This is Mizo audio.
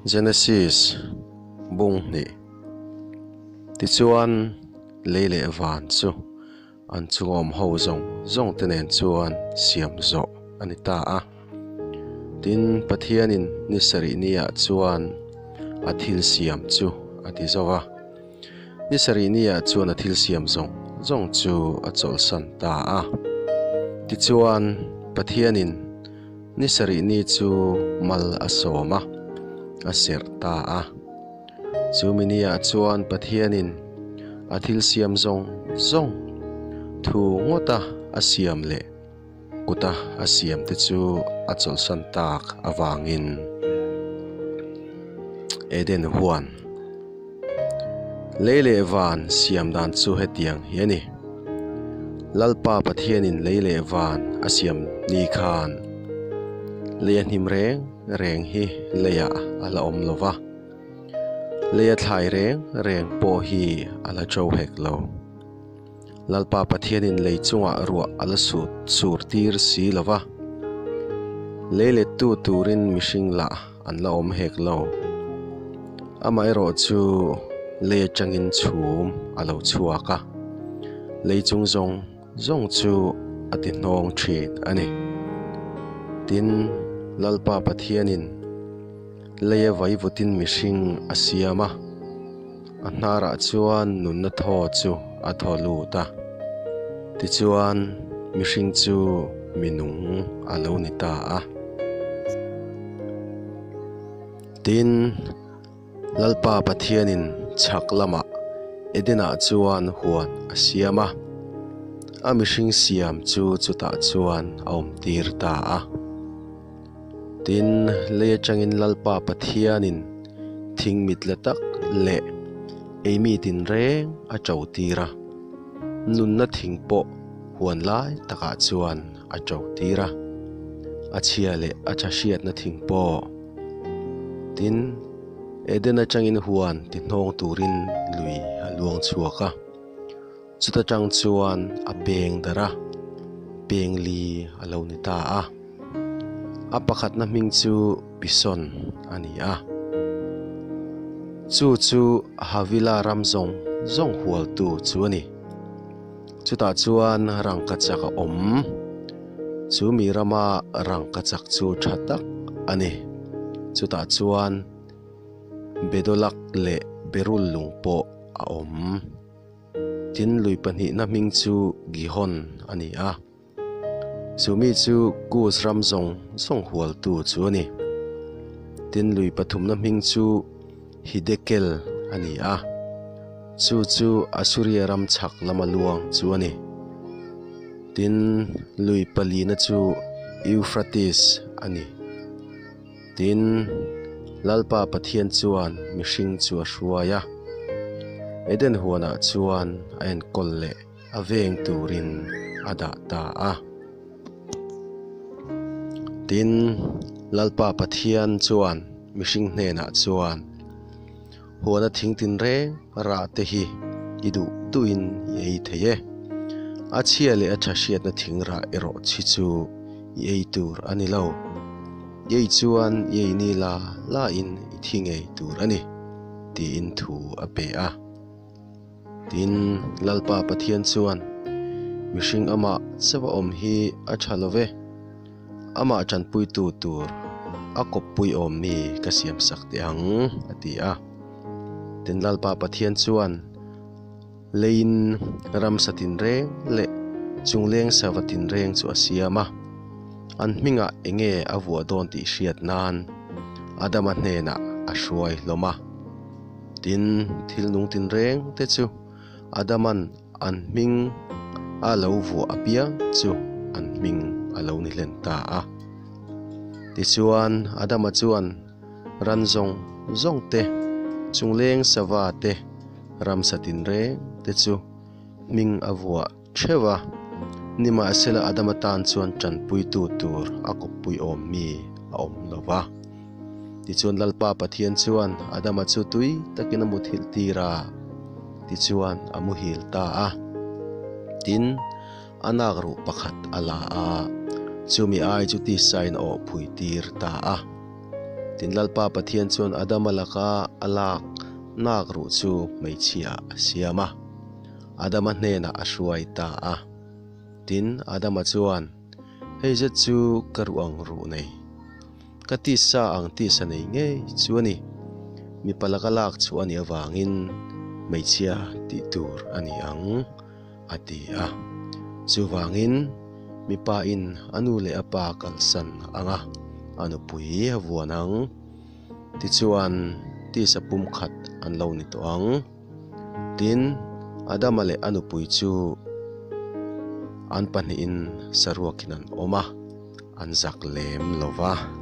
Genesis bung hnih Tichuan, lei leh van chu an chungawm ho zawng zawng te nen chuan siam zawh a ni ta a. Tin, Pathianin ni sarih niah chuan a thil siam chu a ti zo va. Ni sarih niah chuan a thil siam zawng zawng chu a chawlhsan ta a. Tichuan, Pathianin ni sarih ni chu mal a sawm a, a serh ta a. Chu mi niah chuan Pathianin a thil siam zawng zawng thu ngawta a siam leh kuta a siam te chu a chawlhsan tak avangin Eden huan lei leh van siam dan chu hetiang hi a ni. Lalpa Pathianin lei leh van a siam ni khan lei a hnim reng reng hi leiah a la awm lo va, leia thlai reng reng pawh hi a la to hek lo. Lalpa Pathianin lei chungah ruah a la sut sur tir si lo va, lei lettu turin mihring lah an la awm hek lo. Amaherawhchu lei atangin chhum a lo chhuak a, lei chung zawng zawng chu a ti hnawng thin a ni. Tin, Lalpa Pathianin leia vaivutin mihring a siam a. A hnarah chuan nunna thaw chu a thaw lut a, tichuan mihring chu mi nung a lo ni ta a. Tin, Lalpa Pathianin chhak lamah Edenah chuan huan a siam a, a mihring siam chu chutah chuan a awmtir ta a. Tin, lei atangin Lalpa Pathianin thing mit la tak leh eimi tinreng a to tir a, nunna thing pawh huan lai takah chuan a to tir a, a chhia leh a tha hriatna thing pawh. Tin, Eden atangin huan ti hnawng turin lui a luang chhuak a. Chuta tang chuan a peng darh a, peng li a lo ni ta a. A pakhatna hming chu Pison a ni a. Chu chu Havila ram zawng zawng hualtu chu a ni. Chutah chuan rangkachak a awm. Chu mi rama rangkachak chu tha tak a ni. Chutah chuan Bedolak leh Berul lung pawh a awm. Tin, lui pahnihna hming chu Gihon a ni a, chu mi chu Kus ram zawng zawng hualtu chu a ni. Tin, lui pathumna hming chu Hidekel a ni a, chu chu Asuria ram chhak lama luang chu a ni. Tin, lui palina chu Euphrates a ni. Tin, Lalpa Pathian chuan mihring chu a hruai a, Eden huanah chuan a enkawl leh a veng turin a dah ta a. Tin, Lalpa Pathian chuan mihring hnenah chuan, Huana thing tinreng rah te hi i duh duhin i ei thei e. A chhia leh a tha hriatna thing rah erawh chhi chu i ei tur a ni lo. I ei chuan i ei ni la la in i thi ngei tur a ni, tiin thu a pe a. Tin, Lalpa Pathian chuan, Mihring amah chauh a awm hi a tha lo ve. Amah tanpuitu tur a kawppui awm mi ka siam sak teh ang, a ti a. Tin, Lalpa Pathian chuan leiin ramsa tinreng leh chungleng sava tinreng chu a siam a, an hmingah eng nge a vuah dawn tih hriat nan Adama hnenah a hruai hlawm a. Tin, thil nung tinreng te chu Adaman An hming a lo vuah apiang chu an hming a lo ni hlen ta a. Tichuan, Adama chuan ran zawng zawng te, chungleng sava te, ramsa tinreng te chu hming a vuah theuh a. Nimahsela Adama tan chuan tanpuitu tur a kawppui awm mi a awm lo va. Tichuan Lalpa Pathian chuan Adama chu tui takin a muthilh tir a, tichuan a muhil ta a. Tin, a nak ruh pakhat a la a, chumi ai chu tisain a awhphui tir ta a. Tin, Lalpa Pathian chuan Adama laka a lak nak ruh chu hmeichhia a siam a, Adama hnenah a hruai ta a. Tin, Adama chuan, Hei zet chu ka ruh ang ruh nei, ka tisa ang tisa nei ngei chu a ni. Mipa laka lak chhuah a nih avangin hmeichhia tih tur a ni ang, a ti a. Chuvangin, mipa in a nu leh a pa kalsan ang a, a nupui a vuan ang. Tichuan, tisa pumkhat an lo ni tawh ang. Tin, Adama leh a nupui chu an pahnihin saruakin an awm a, an zak lem lo va.